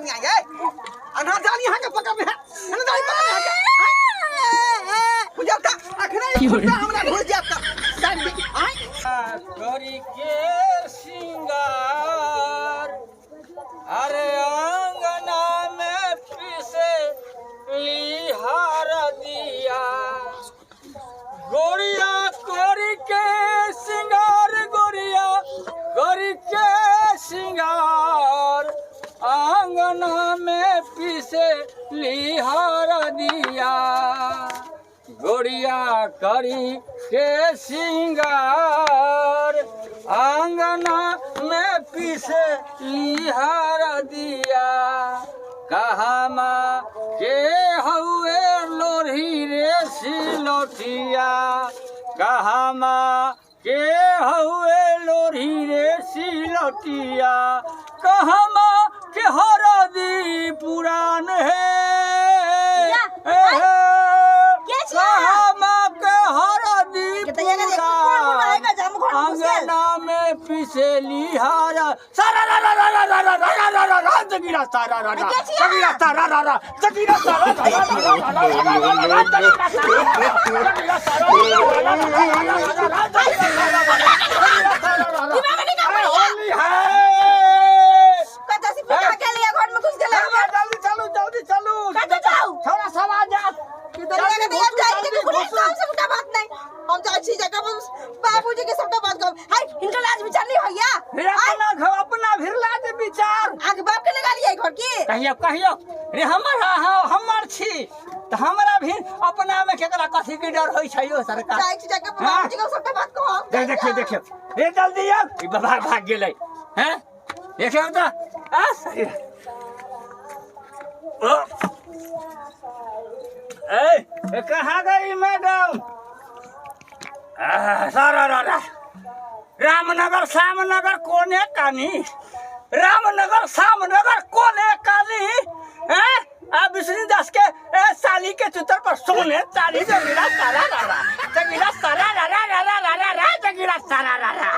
कन्या ये अना जाली यहाँ के पकड़ने है अना जाली पकड़ने है बुझल त अखने खुट्टा हमरा घुस जायत त आय करी के सिंगार अरे अंगना में पीसे लिहार दिया गोरिया करी के सिंगार गोरिया करी के सिंगार आंगना में पीसे लिहार दिया गोरिया करी के सिंगार आंगना में पीसे लिहार दिया कहामा के हउए लोढ़ी रे सिलौटिया कहामा के हउए लोढ़ी रे सिलौटिया कहमा के हरदी पुरान है जा, ए हे, के छिया? कहमा के हरदी के तैयार कर, कोन बुढ़वा है का, हम घर में घुस गेल। अंगना में पिसेली हारा सारा रा रा रा रा रा रा रा रा रा रा जगीरा सारा रा रा के छिया? जगीरा सारा रा रा जगीरा सारा रा रा रा रा रा रा रा रा रा जगीरा सारा रा रा जगीरा सारा रा रा रा रा रा रा रा रा जगीरा सारा रा रा जगीरा सारा रा रा दिमाग में नहीं काम अरे करिया। होली है कतऽ से पिटा के लिए घर में घुस गेल चलो जल्दी चलू जल्दी चलू कतऽ जाऊ थोड़ा सब आ जा कि दुनिया के तैयार जाइ के कुछ काम से उठा बात नहीं हम जाइ छी जगह बाबूजी के सबटा बात कहब हाय हिनकर लाज विचार नहीं होइया रे अपना घर अपना भिरला दे विचार आगे बाप के लगा लिया घर की कहियो कहियो रे हमर हाँ हमर छी तऽ हमरा भी अपना में केकरा कथी के डर होइ छै यौ सरकार जाइ छी जगह हाँ। बाबूजी के सबटा बात कहब देख देखियो देखियो रे जल्दी आउ ई बाबा भाग गेलै हैं देखियो तऽ आ सही ओ ए ए, कहाँ गई मैडम आ, सारा रा रा रामनगर श्यामनगर कोने कानी रामनगर श्यामनगर कोने कानी हैं आ विष्णु दास के ए, साली के चुतर पर सोने चाली जगीरा सारा रा रा जगीरा सारा रा रा रा रा रा रा रा जगीरा सारा रा रा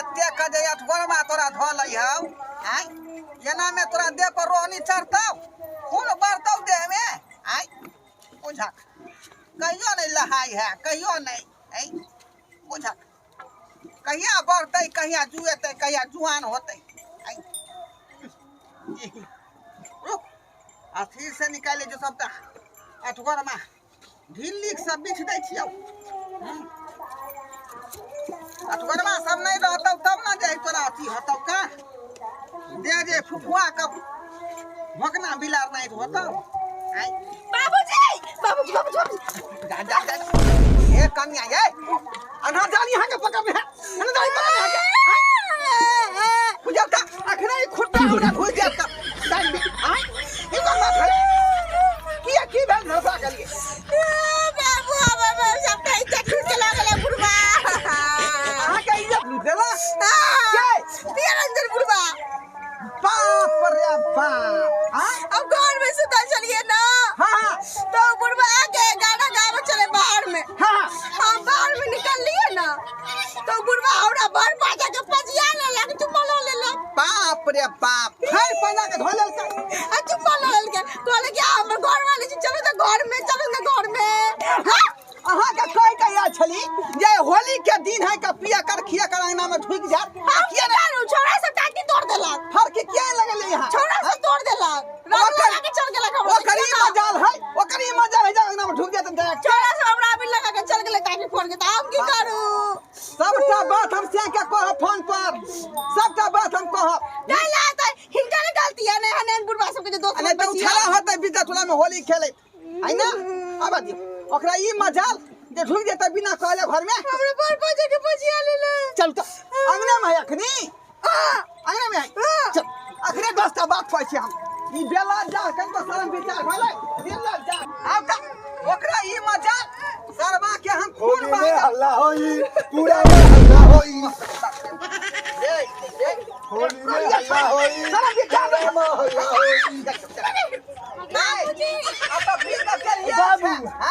एते कजे अठगोरमा तोरा धऽ लै हौ आय एना में तोरा देह पर रोहनी चढ़तौ खून बढ़तौ देह में आय बुझक कहियो नहीं लहाई है कहियो नहीं ऐ बुझक कहिया बढ़तै कहिया जुएतै कहिया जुआन होतै ऐ रुक आ फिर से निकाले जो सबटा अठगोरमा ढिल्ली सब बिछ दै छियौ अठगोरमा सब नहीं रहतौ तब ना जे तोरा अथी होतौ का दे जे फुफुआ के भोकना बिलार नहीं होतौ आय बाबूजी बाबूजी बाबूजी बाबूजी जा जा जा ए कन्या ये अना जाली यहाँ के पकड़ने है अना जाली पकड़ने है बुझल त अखने ई खुट्टा हमरा घुस जायत त आय ई कोन बात है किया की भेल धरसा के लिए बाबू बाबू सबटा इज्जत लूट के लऽ गेलै बुढ़बा अहाँ के इज्जत लूट देला के प्रियरंजन बुढ़बा बाप रे बाप हाँ अब घर में सुतल छलिए ना हाँ हाँ तो बुढ़बा आके गाना गावे चले बाहर में हाँ हम बाहर में निकल लिए ना तो बुढ़बा हमरा बड़ पाजा के पजिया लेलक चुम्मा लऽ लेलक बाप रे बाप फेर पैना के धो लेलकै आ चुम्मा लऽ लेलकै कहले कि हमर घर वाले छी चलो तऽ घर में चलो ने घर में हाँ अहाँ के कह के आयल छली जे होली के दिन है के पिया कर खिया कर अंगना में ढुक जा हम की करू छोरा सब टाटी तोड़ देलक फर के किया लगल यहाँ छोरा सब तोड़ देलक रंग लगा के चल गेलक हमरा ओकर ई मजाल है ओकर ई मजाल है जे अंगना में ढुक जात डायरेक्ट छोरा सब हमरा अभी लगा के चल गेलै टाटी फोड़ के तऽ हम की करू सबटा बात हम से के कहब फोन पर सबटा बात हम कहब नहीं ला तऽ हिनका ने गलती है नहीं हने बुढ़वा सबके जे दोस्त नहीं तऽ उछाला होतै बीच टोला में होली खेले है ना अब दियौ ओकरा ई मजाल जे ढुक जेतै बिना कहले घर में हमरा बड़ बजे के पजिया लेले चल तऽ अंगने में है अखनी अंगने में है चल अखने 10टा बात कहै छी हम ई बेला जा कन तो शरम विचार भेलै बेला जा आब तऽ ओकरा ई मजाल सरवा के हम खून होली में बहा हल्ला होई पूरा में हल्ला होई ए ए होली में हल्ला होई शरम विचार पूरा में हल्ला होई बाबू आ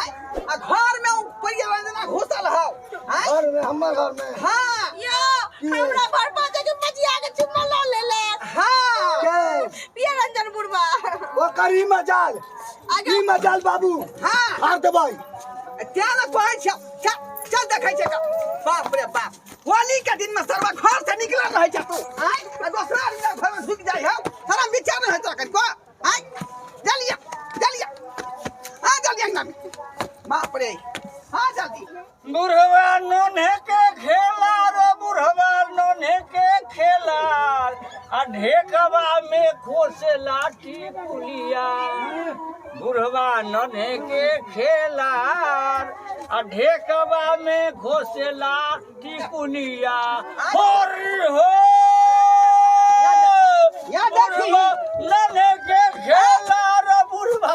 घर में उ परिवार घुसल हौ आँय? घर में हमर घर में हाँ यो हमरा बड़ बजे के पजिया के चुम्मा लऽ लेलक हाँ के एकर ई मजाल, ई मजाल बाबू। हाँ। फाड़ देबै। तें ने कहै छियौ, चल चल देखै छै का। बाप रे बाप, होली के दिन में सरवा घर से निकलल रहै छै तू आय, आ दोसरा आदमी के घर में ढुकि जाइ हौ। शरम विचार नहि होइ तोरा कनिको? आय जल्दी आ, जल्दी आ, आ जल्दी अंगना में। बाप रे, हाँ जल्दी। बुढ़वा नोन्हे के खेला रे, बुढ़वा नोन्हे के खेला, आ ढेकवा में खोसे लाठी पुलिया। बुढ़वा नन्हे के खेला आ ढेकवा में खोसे लाठी पुलिया। होर हो या देखी। बुढ़वा नन्हे के खेला रे, बुढ़वा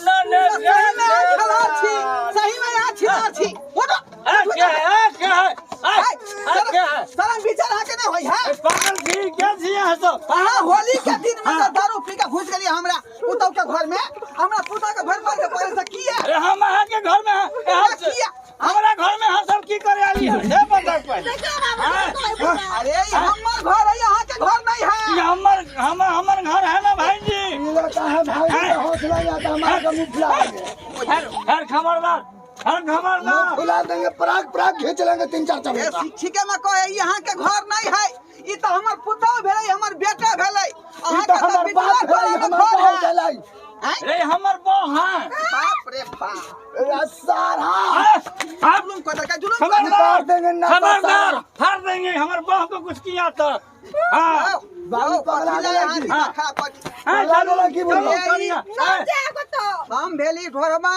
नन्हे के सही में अहाँ खेला। खेला छी, सही में अहाँ छिनार छी। उठो। अरे क्या है, क्या है, अरे क्या है? शरम विचार अहाँके नहि होइ है? ए, पागल छी क्या छी अहाँ सब? अहाँ होली के दिन में तऽ दारू पी के घुसि गेलियै हमरा पुतहु के घर में, हमरा पुतहु के भरि भरि के पड़े से किया? अरे हम अहाँ के घर में हैं, अहाँ से- किया? हमरा घर में अहाँ सब की करे आली है से बताउ पहिले। देखियो बाबूजी कोई बुढ़वा। अरे ई हमर घर है, अहाँ के घर नहीं ई है। हमर हमर हमर घर है ना भाई जी। ई लगता है भाई को हौसला नहीं आता, हमारा का मुंह फुला देंगे। हर हर खबरदार, हर मुंह खबरदार। फुला देंगे, पराग पराग खींच लेंगे तीन चार ए चमेटा। शिक्षिके में कहे ई अहाँ के घर नहीं है, ई तऽ हमर पुतहु भेलै, हमर बेटा भेलै। ई अहाँ तो के तऽ हमर बिचला बाप टोला भेलै, में हमर घर बाप है। भेलै। आँय? रे हमर बह है। बाप रे बाप। अरे सारा आप जुलुम कऽ देलकै, जुलुम कऽ देलकै। खबरदार फाड़ देंगे ना खबरदार, सारा। फाड़ देंगे हमर बह को कुछ किया तो। हाँ जाओ, बाबू जाओ, पगला कथी लए गेलै अहाँ की? दिमाग खराब कऽ दी? हाँ, पगला चलू गेलै की चलू बुढ़वा? कनिया। ना जाए तो। हम भेली ढोरबा,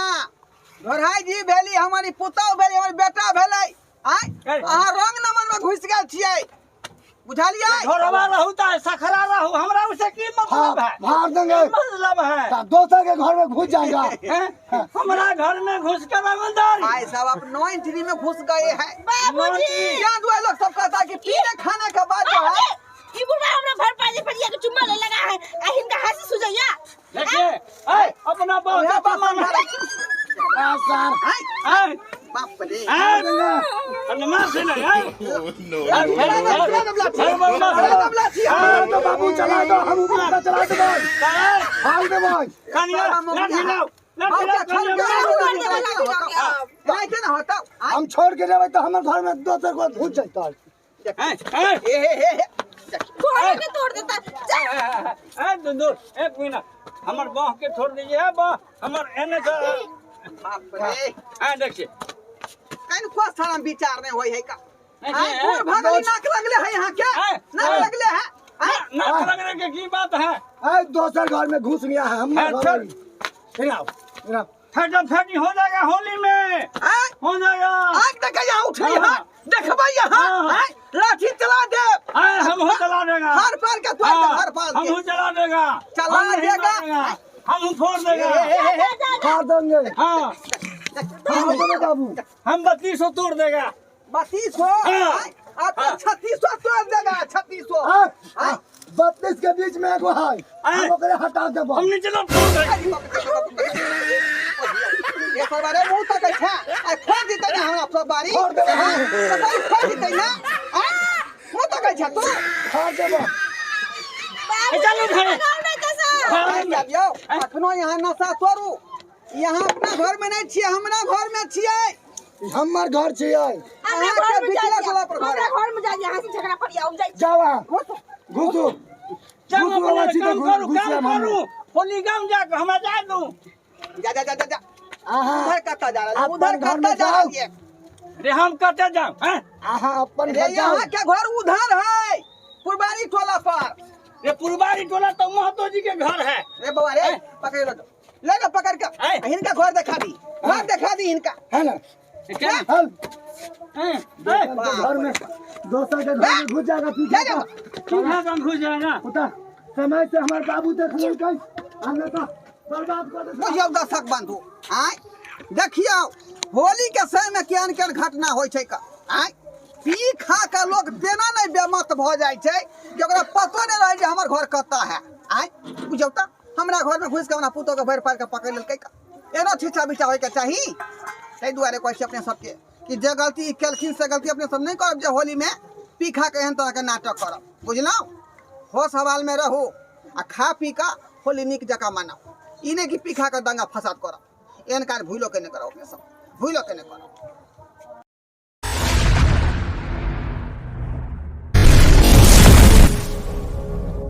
ढोरहाई जी भेली, हमर ई पुतहु भेली, हमर बेटा भेलै। आँय, ए। अहाँ रंग नंबर में घुसि गेल छियै, बुझलियै? ढोरवा रहू चाहे सखरा रहू, हमरा उसे की मतलब है? फाड़ देंगे। की मतलब है? तो दोसर के घर में घुस जाएगा। हैं? हमरा घर में घुस के रंगदारी। भाई साहब आप नो एंट्री में घुस गए हैं। बाबूजी क्या दुआ लोग सब कहता है कि पीने खाने के बाद जो है ई बुढ़वा हमरा भर पाजे पर के चुम्मा ले लगा है, आ हिनका हंसी सुझैया। देखिए, ऐ, अपना बह उहे के बात चुम्मा समझा में- आ सार आँय, ऐ, बाप रे। ऐ, बदमाश है ना, ऐ। ऐ, चला बदमाश है। दबला छी। हाँ, तो बाबू चला दो, हम ऊपर से चला देबै, फाड़ देबै। कनिया, लाठी लाओ, लाठी लाओ, कनिया, मारो। हम छोड़ के जेबै तऽ हमर घर में दोसर कोई घुस जैतै। ऐ, ऐ, तोड़ के तोड़ देता जा। ऐ, दू, एक मिनट, हमर बह के छोड़ दीजिए, बह हमर एने से। ऐ, देखिए। विचार नहीं होई है का? नहीं, आँय, नहीं, बूढ़ भऽ गेली, नाक लगले है यहाँ के, आँय, नाक आँय। लगले है। आँय, नाक लगने के की बात है? ऐ दोसर घर में घुस गया है हमर हाँ, घर छोड़। में। इधर आओ, इधर आओ। फटा फटी हो जाएगा होली में। आँय, हो जाएगा। आँख देखे यहाँ उठली है, हाँ। देखबै यहाँ। हाँ। आँय, लाठी चला दे। आए, हम हो चला देगा। हर पार के तोड़ दे, हाँ, हर पार हम के। हो चला देगा। चला हम नहीं देगा। मारेगा, हम फोड़ देगा। फाड़ देंगे। हाँ। फाड़ देंगे बाबू। हम 3200 तोड़ देगा। 3200? हाँ। आँय, अब तो 3600 तोड़ देगा, 3600। हाँ, 32 के बीच में एगो है, आँय। हम ओकरे हटा देबै। हम नीचे तो फोड़ देंगे। ये सब बारे मुंह तक छै, आ फोड़ दितै ना हमरा सब बारी। फोड़ देबै। हाँ, सब बारी फोड़ दितै ना। आँय, मुंह तक छै तू। फाड़ देबै। बाबूजी चलू घरे। लगाओ नहीं तो सर। आँय, जाबियौ, अखनो यहाँ नशा तोड़ू। यहाँ अपना घर में नहीं छियै, हमरा घर में छियै। ई हमर घर छियै। हमरा अहाँके घर में बिचला जा, टोला पर घर हमरा है। घर में जा, यहाँ से झगड़ा करिया हम जाइ। जाओ अहाँ, घुसू। जाओ घुसू अपने अबै छी तऽ काम करू, घुस काम जायब हम। करू। होली गाम जाके हमरा जाय दू। जा जा जा जा जा। अहाँ उधर कतऽ जा रहल? अपन उधर घर कतऽ में जा जाउ। रहलियै? रे हम कतऽ जाउ हैं? अहाँ अपन रे घर जाउ। यहाँ के घर उधर है, पुरबारी टोला पर। रे पुरबारी टोला तो महतो जी के घर है। रे बौआ रे, पकड़ लो, ले लो पकड़ के। ऐ। हिनका घर देखा दी, घर देखा दी हिनका। है ना? क्या? चल। हैं? हैं? दोसर के घर में, दोसर के घर में घुस जाएगा पीछे ले जाओ। का। सीधा काम घुस जाएगा। उतर। समय से हमारे बाबू देख लेलकै, हमने तो बर्बाद कऽ देलकै। बुझियौ दर्शक बंधु, आँय देखियौ होली के समय में केहन केहन घटना होइ छै का। आँय पी खा के लोग तेना नहि बेमत भऽ जाइ छै कि ओकरा पतो नहि रहै जे हमर घर कतऽ है। आँय बुझियौ तऽ हमरा घर में घुसि के हमरा पुतोह के भरि पारि के पकड़ि लेलकै का। एना छिछा बिछा होइके चाही। ताहि दुआरे कहै छी अपने सबके कि जे गलती केलखिन से गलती अपने सब नहि करब जे होली में पी खा के एहन तरह के नाटक करब। बुझलहुँ? होश हवाल में रहू आ खा पी कऽ होली नीक जकाँ मनाउ। ई नहि कि पीखा के दंगा फसाद करब। एहन काज भूलो के नहि करब, अपने सब भूलो के नहि करब।